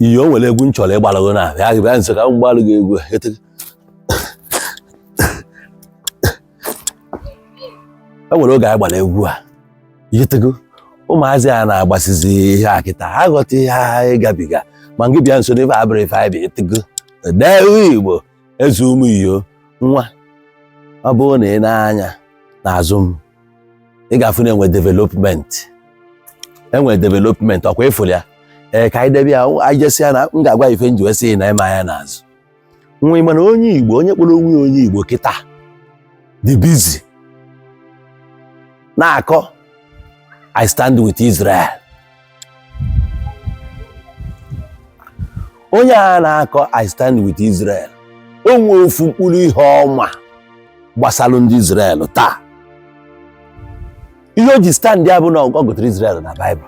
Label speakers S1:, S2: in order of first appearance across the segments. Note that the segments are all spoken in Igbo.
S1: Iyo, o nwere egwu m chọrọ ịgbalụ na bịa bịa nso ka m gbalụ gị egwu a. E nwere oge anyị gbara egwu a, yitego ụmụazị a na-agbasizi ihe a kịta, ha ghọta ihe ha gabiga. Ma ngị bịa nso n'ife abụrụ ife anyị bịa etego dewe Igbo eze ụmụ iyo nwa. Ọ bụrụ na ị na-anya n'azụ m, ị ga-afụ na enwe development, enwe development. Ọkwa ịfụrụ ya? Ee, ka anyị debe ya. Anyị jesịa na m ga-agwa ife nji wee sị na ịma anya n'azụ nwa. Ị mana onye Igbo, onye kpọrọ onwe ya onye Igbo kịta dị busy na-akọ "I stand with Israel". Onye a na-akọ "I stand with Israel", o nwee ofu mkpụrụ ihe ọma gbasalụ ndị Israel taa, ihe o ji stand ya bụ na ọ gụtara Israel na Baịbụl.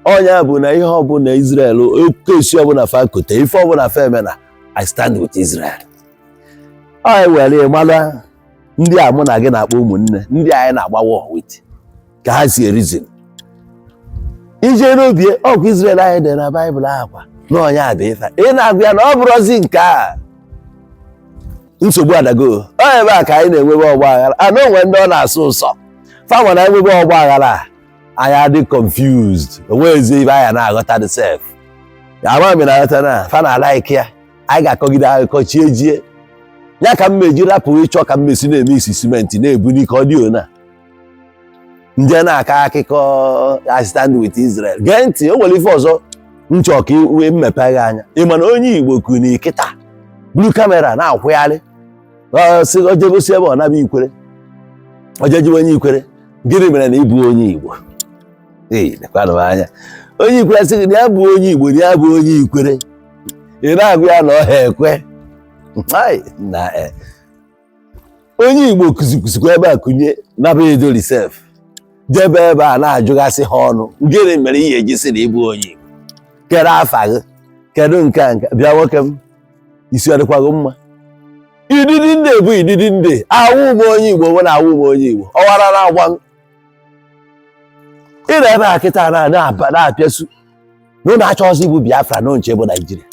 S1: Onye bụ na ihe ọbụla Israel okesi ọbụla fa kote, ife ọbụla fa eme, na "I stand with Israel". Ọ ewere mara ndị a mụ na gị na-akpọ ụmụnne, ndị anyị na-agba war with, ka ha si erizin ije n'obi ọkwa Israel anyị dị na Baịbụl akwa na onye a bụ ife ị na-agụ ya na ọ bụrụzi nke a nsogbu adago. Ọ ebe a ka anyị na-enwebe ọgba aghara ana onwe ndị ọ na-asụ ụsọ fama na enwebe ọgba aghara a, anyị adị confused, onwezi ibe anyị na-aghọta the self ama m na-aghọta na fa na like ya. Anyị ga-akọgide akụkọ chie jie ya ka m meji rapụ ịchọ ka m mesi na-eme isi simenti na-ebuli ka ọ dị ona nje na-akọ akụkọ "I stand with Israel". Gee ntị, o nwere ife ọzọ nchọ ka iwe mmepe gị anya. Ị ma na onye Igbo kuni kịta buru camera na-akwụgharị, sị ojebosi ebe ọ naba Ikwere, ojejiwe onye Ikwere, gịnị mere na ịbụ onye Igbo? Ee, lekwanụ m anya. Onye Ikwere sị gị na ya bụ onye Igbo, na ya bụ onye Ikwere, ị na-agụ ya na ọha ekwe. Ai, na onye Igbo kụzikwusikwa ebe a kụnye naba Edo sef, jebe ebe a na-ajụgasị ha ọnụ, gịnị mere ihe eji sị na ịbụ onye Igbo? Kedu afa gị? Kedu nke a nke bịa? Nwoke m, isi ọ dịkwa gị mma? Ididi ndị bụ ididi ndị awụ m onye Igbo bụ na awụ m onye Igbo ọwara na-agba m. Ị na ebe a kịta na-apịasu na ụnụ achọghịzị ịbụ Biafra na nche bụ Naijiria.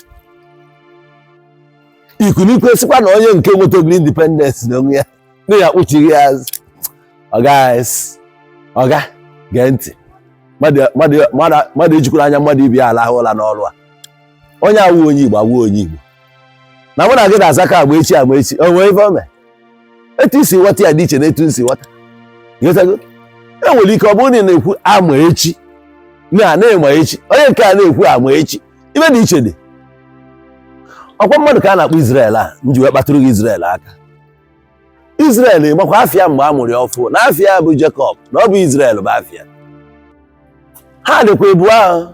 S1: Ikunikwe sịkwa na onye nke nwetagoro independence na onwe ya na ya kpuchighị ya azụ. Ọga, ọga, gee ntị. Mmadụ ejikwara anya mmadụ ibi ya alahụ ụla n'ọrụ a. Onye awụ onye Igbo awụ onye Igbo na mụ na gị na-azaka agba echi ama echi o nwee ife ome. Etu isi ghọta ya dị iche na etu nsi ghọta. Ghọtago? E nwere ike ọ bụrụ na ị na-ekwu ama echi na na-ema echi, onye nke a na-ekwu ama echi, ibe dị iche dị. Ọkwa mmadụ ka a na-akpọ Israel a m ji wee kpatụrụ gị Israel aka. Israel makwa afịa mgbe a mụrụ ya ọfụ na afịa bụ Jacob, na ọ bụ Israel bụ afịa ha dịkwa ebu ahụ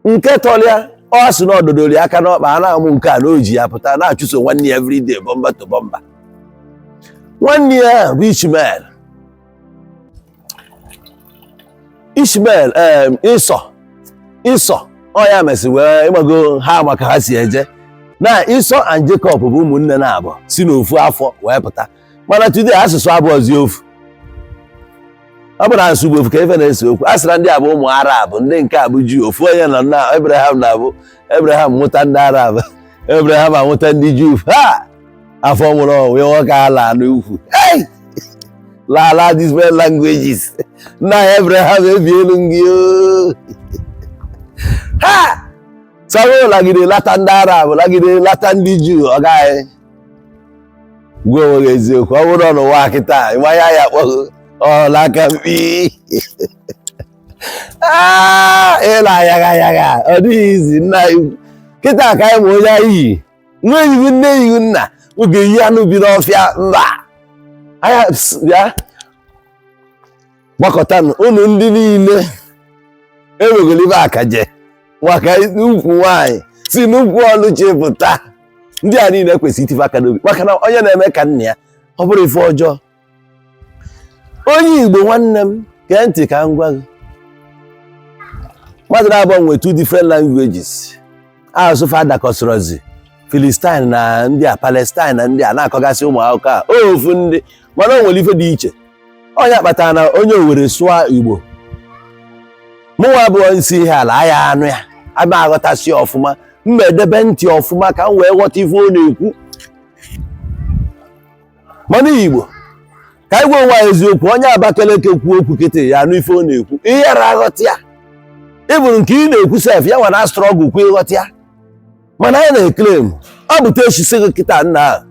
S1: nke tọrịa. Ọ sị na ọdọdoro ya aka n'ọkpa a na-amụ nke a na o ji ya pụta na-achụso nwanne ya everyday, bumper to bumper. Nwanne ya bụ Ishmael, Ishmael Ịsọ, Ịsọ ọ ya mesị wee ịgbago ha maka ha si eje na Ịsọ and Jacob bụ ụmụnne na-abụ si n'ofu afọ wee pụta. Mana today asụsụ abụọzi ofu. Ọ bụrụ asụsụ bụ ofu ka ife na-ese okwu. A sịra ndị a bụ ụmụ Arab, ndị nke a bụ Juu. Ofu onye nọ na Abraham na-abụ Abraham mụta ndị Arab, Abraham amụta ndị Juu. Ha afọ mụrụ onwe nwoke ala n'ukwu. Hey! Laala different languages. Nna ya Abraham ebielu gị oo. Ha Samuel lagide lata ndị Arab, lagide lata ndị Juu. Ọ gaghị gwa onwe gị eziokwu, ọ bụrụ n'ụwa kịta ịmanya ya kpọghị ọlaka mkpi ịla yagha yagha, ọ dịghị izi. Nna anyị kịta ka anyị ma onye anyị yi nwa eyiwu nne eyiwu nna oge yi anụ bi n'ọfịa mba anya bịa gbakọtanụ unu ndị niile ewegoro ibe akaje maka n'ukwu nwaanyị si n'ukwu ọlụchi pụta. Ndị a niile kwesịrị itife aka n'obi maka na onye na-eme ka nna ya ọ bụrụ ife ọjọọ. Onye Igbo nwanne m, gee ntị ka m gwa gị. Mmadụ na-abụọ nwee two different languages, asụsụ fa dakọsịrọzi. Philistine na ndị a, Palestine na ndị a na-akọgasị ụmụ akụkọ a ofu ndị, mana o nwere ife dị iche. Onye kpatara na onye Owere sụọ Igbo, mụnwa abụọ nsi ihe ala aya anụ ya. Ama aghọtasị ọfụma, mma edebe ntị ọfụma ka m wee ghọta ife ọ na-ekwu. Mana Igbo, ka anyị gwa onwe anyị eziokwu, onye Abakaliki kwuo okwu kịtị ya anụ ife ọ na-ekwu, ihe ra aghọta ya. Ịbụrụ nke ị na-ekwu sef, ya nwa na struggle kwu ịghọta ya. Mana anyị na-eclaim ọ bụ techisi gị kịta nna ahụ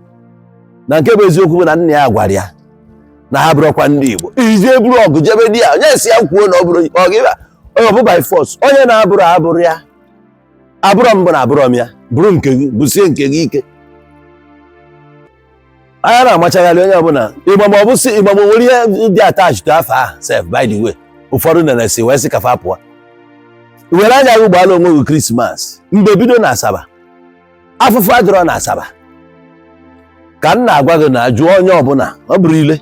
S1: na nke bụ eziokwu bụ na nna ya gwara ya na ha bụrụkwa ndị Igbo. Iji eburu ọgụ jebe di ya, onye si ya kwuo na ọ bụrụ ọ gị, ọ bụ by force. Onye na-abụrụ abụrụ ya, abụrọ mbụ na abụrọ m ya, bụrụ nke gị, bụsie nke gị ike. Anya na-amachagharị onye ọbụla Igbo, ma ọ bụ si Igbo, ma nwere ihe dị attached to afọ ahụ sef. By the way, ụfọdụ na-esi wee sị kafa pụọ were anya gị gbaala onwe gị Christmas. Mgbe bido na Asaba, afụfụ adịrọ na Asaba ka m na-agwa gị na jụọ onye ọbụla, ọ bụrụ ile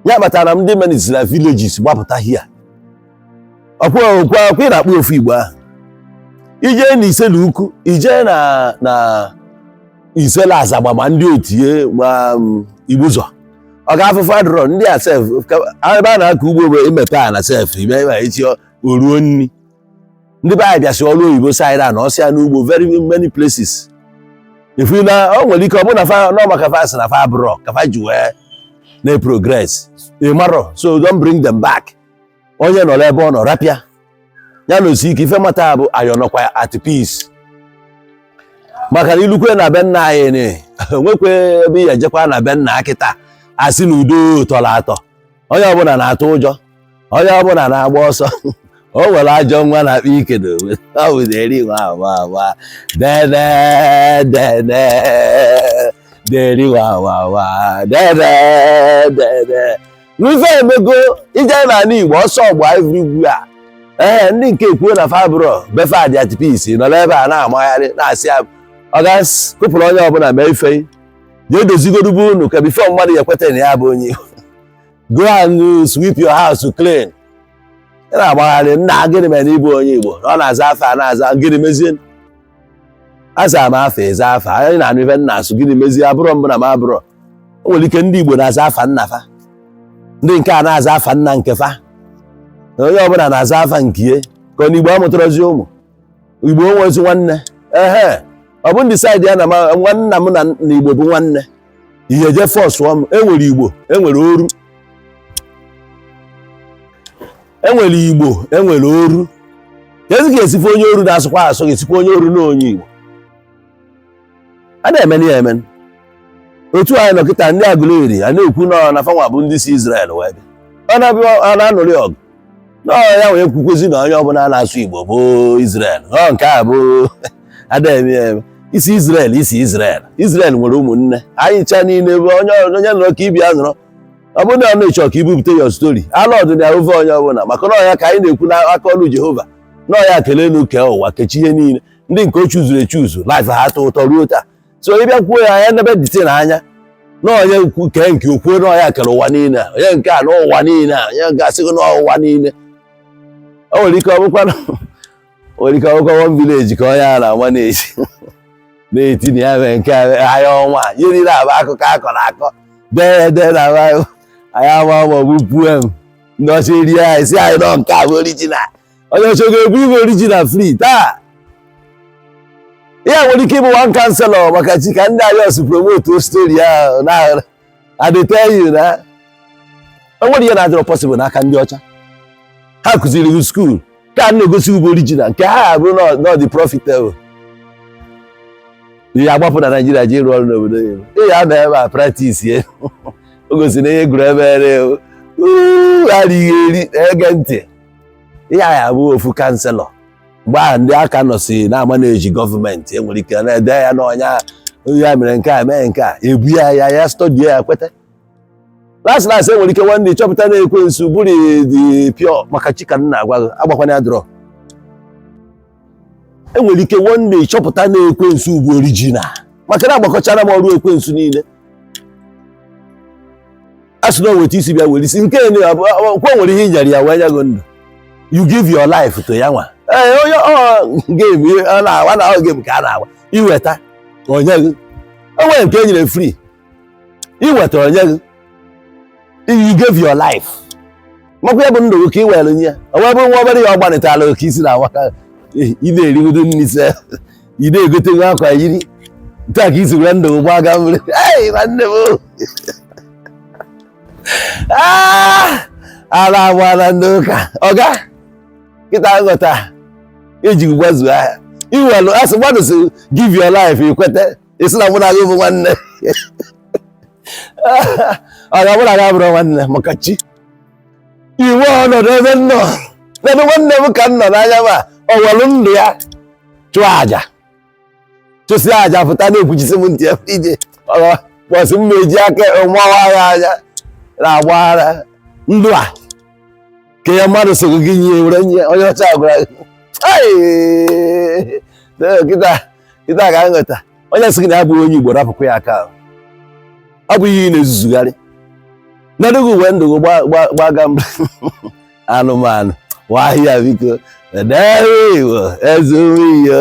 S1: ya kpatara m ndị menis na villages gbapụta hia ọkwa okwu ọkwa ị na-akpọ ofu Igbo ahụ. Ijee na Isele Ukwu, ijee na Isele Azagba, ma ndị otie ma Igbuzọ, ọ ga-afụfụ adịrọ ndị a sef. Ebe a na-akọ ugbo bụ imepe a na sef ime ma echi oruo nri. Ndị be anyị bịasị ọrụ oyibo side a na ọsịa n'ugbo, very many places. Ifu na o nwere ike ọ bụrụ na fa nọ maka fa sị na fa abụrọ ka fa ji wee na progress, ị marọ. So don't bring them back. Onye nọrọ ebe ọ nọ, rapịa ya na osi ike. Ife mata bụ ayọ nọkwa at peace, maka na ilukwe na be nna anyị ni nwekwe ebe ị ejekwa na be nna kịta asị na udo tọrọ atọ. Onye ọbụla na-atụ ụjọ, onye ọbụla na-agba ọsọ. O nwere ajọ nwa na-akpa ike n'obodo, ọ bụ deri nwa nwa nwa dede dede deri nwa nwa nwa dede dede. N'ife emego ije n'ala Igbo, ọsọ gba everywhere. Ee, ndị nke ekwuo na fabro befe adị at peace, nọrọ ebe a na-amagharị na-asị ya ọgas kụpụrụ onye ọbụla mee ife jee dozigodubu unu ka before mmadụ ya ekweta na ya bụ onye Igbo. Go and sweep your house clean. Ị na-agbagharị nna, gịnị mere na ịbụ onye Igbo na ọ na-aza afa a na-aza? Gịnị mezie? Aza m afa, eze afa anyị na-anụ ife nna asụ. Gịnị mezie? Abụrọ mbụ na m abụrọ. O nwere ike ndị Igbo na-aza afa nna fa, ndị nke a na-aza afa nna nke fa, na onye ọbụla na-aza afa nke ye ka ọ na Igbo amụtarazi ụmụ Igbo onwezi nwanne. Ehe, ọ bụ ndị side ya na nwanna m na Igbo bụ nwanne. Ihe je force m. Enwere Igbo, enwere oru, enwere Igbo, enwere oru. Ezi ka esikwa onye oru na-asụkwa asụ, ga-esikwa onye oru na onye Igbo a na-eme ya eme. Otu anyị nọkịta, ndị Aguleri a na-ekwu nọ na fanwa bụ ndị si Israel wee bịa, ọ na-abịa ọ na-anụrị ọgụ nọ ya wee kwukwezi na onye ọbụla na-asụ Igbo bụ Israel. Ọ nke a bụ ada eme ya eme. Isi Israel, isi Israel, Israel nwere ụmụnne anyị ncha niile bụ onye onye nọrọ ka ibia nọrọ. Ọ bụrụ na ọ na-echọ ka ibupụta ya story ala ọdịna ofe onye ọbụla, maka na ọya ka anyị na-ekwu n'aka ọlụ Jehova na ọya kelee elu kee ụwa kechi ihe niile. Ndị nke o chuzuru echuzu, life ha atọ ụtọ ruo taa. So ịbịa kwuo ya anya nebe dịte n'anya na onye kwu kee nke okwuo na ọya kere ụwa niile a, onye nke a n'ụwa niile a, onye nke asị gị n'ụwa niile. O nwere ike ọ bụkwa o nwere ike ọ bụkwa one village ka onye a na-ama na-esi na-eti na ya mee nke a ahịa ọnwa. Ihe niile abụ akụkọ akọrọ akọ dee ede na Baịbụl. Anyị ama ma ọ bụ poem ndị ọcha rie anyị si anyị nọ nke a bụ original. Onye ọcha ga-ebu ibe original free taa. Ihe nwere ike ịbụ one counselor maka chi ka ndị ayọs promote story ahụ na I dey tell you na o nwere ihe na-adịrọ possible n'aka ndị ọcha. Ha kụziri gị school ka a na-egosi ugbo original nke ha bụ not the profitable. Ihe agbapụ na Naijiria ji ịrụ ọrụ n'obodo oyibo, ị ya nọ ebe a practice ye. O gosi na ihe gụrụ ebe ere adịghị eri ege ntị. Ihe a ya bụ ofu councillor mgbe ahụ ndị aka nọsi na-ama na-eji gọọmenti enwere ike na-ede ya n'ọnya ya mere nke a mee nke a ebu ya ya ya study ya kweta. Last last, enwere ike nwanne chọpụta na ekwensu bụrụ dị pure maka chi ka m na-agwa gị agbakwana ya drọ. Enwere ike one day chọpụta na ekwensu bụ original, maka na agbakọchara m ọrụ ekwensu niile. A sị na o weta isi bịa were isi nke kwa nwere ihe i nyere ya wee nye gị ndụ. You give your life to ya nwa. Ee, onye ọ game ọ na-awa na ọ game ka a na-awa iweta onye gị. O nwere nke e nyere free, iweta onye gị. You gave your life, makwa ya bụ ndụ gị ka ị were nye ya. O wee bụrụ nwa obere ya ọ gbanịtara ka isi na-awaka. Ị na-erigodo nri se, ị na-egote nwa akwa yiri taa ka isi were ndụ gba aga mmiri. Ei, nwanne m, Ah! Ara agbara ndị ụka ọga kịta nghọta eji gbazuo ahịa iwelu asị mmadụ si give your life, ikwete isi na mụ na gị bụ nwanne. Ọ ga mụ na gị abụrụ nwanne maka chi iwe ọnọdụ ebe m nọ n'ebe nwanne m ka m nọ n'anya ma ọ welu ndụ ya chụọ àjà, chụsịa àjà, pụta na-ekwuchisi m ntị ije bọsị m eji aka nwawa ya anya na-agba ara ndụ a ka ya mmadụ soro gị nye were nye onye ọcha gwara gị. Kịta kịta ka nghọta onye sị gị na ya abụghị onye Igbo, rapụkwa ya aka. Ọ bụ ihe ị na-ezuzugharị nedụghị uwe ndụ gị gbaga mba anụmanụ wahịa. Biko, edewe Igbo eze iyo.